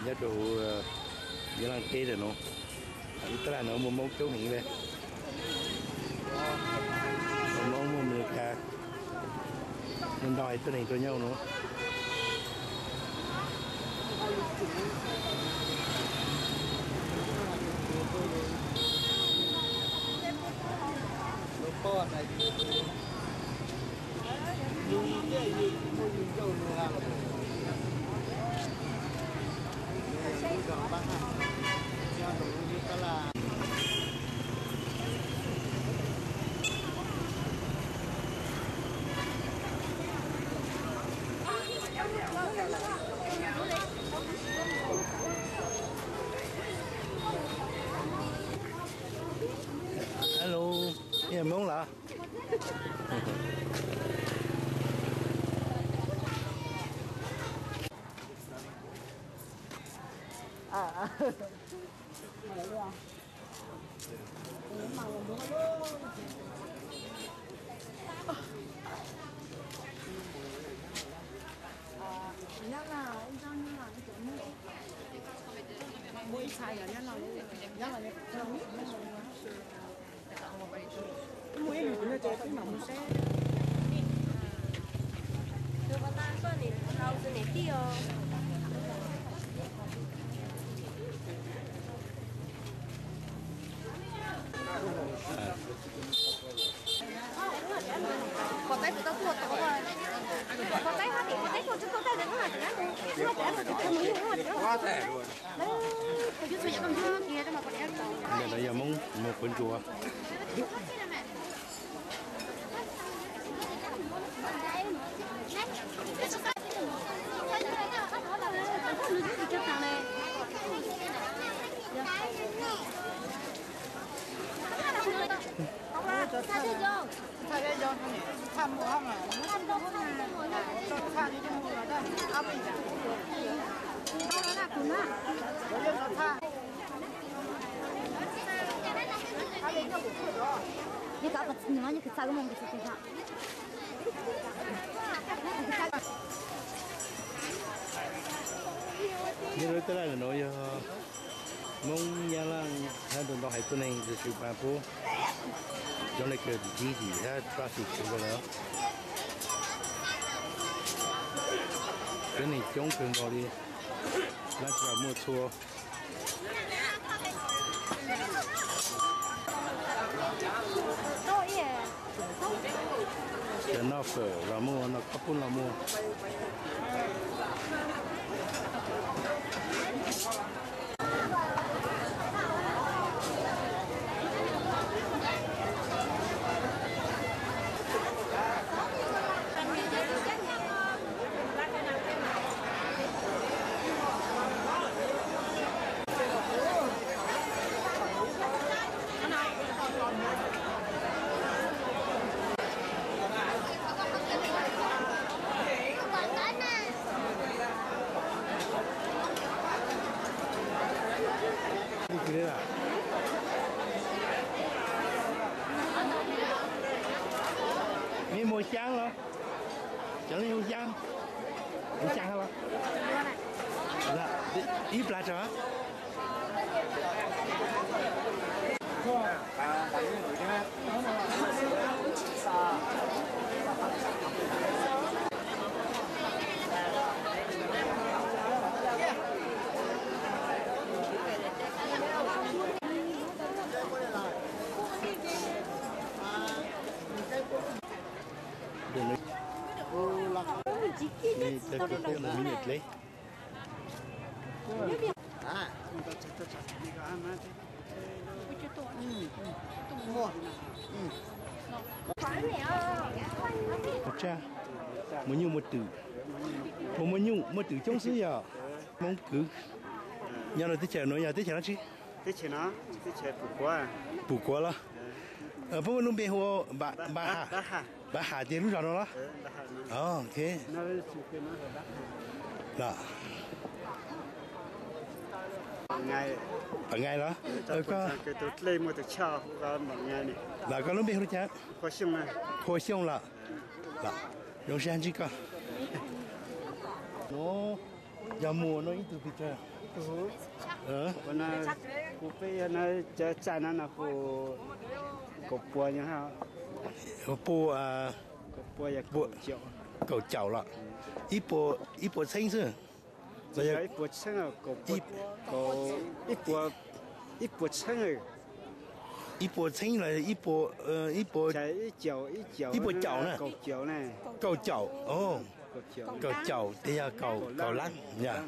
Nyob rau Yab Laaj teb ntawm no, ib tab laj no muaj Moob coob heev le. Muaj Moob, muaj Amelikas, muaj ntau hais tuab neeg tuaj nyob no. Alo, yog Moob los? Ntawm no yog Moob mus quav ntsuas. Nyob rau tab laj no yog Moob Nyab Laj hab ntau ntau haiv tuab neeg tshwm pas pub coob le kawg, ntxiv tim hab traffic tshwm nkaus lawm. Tuab neeg coob kawg nkaus li, lab tsi los muaj txhua. Cov noj fawm los muaj, noj khaub poob los muaj. Nej muag xyaab los? Cov nej muag xyaab, muag xyaab los? Ib plag tso. Mus nyuj muaj twm, mus muaj nyuj muaj twm coob xwb yog Moob kwv. Nyob rau teb chaws no yog teb chaws dab tsi? Pum Kuav los? Puab muaj lub npe hu ua Npab Ham, ces lub zos no los? Ok. Pam Ngai los? Los koj lub npe hu li cas? Khua Xyooj los? Zoo siab ntsib koj. Yog muag no ib tug pes tsawg? Kuv peb no cov txaj no no puas kaum pua, puas kaum caum los? Ib puas txheeb xwb. Ib puas txheeb, ib puas txheeb. Ib puas txheeb los ib puas, ib puas caum na. Kaum caum, kaum caum, tes yog kaum lab yog.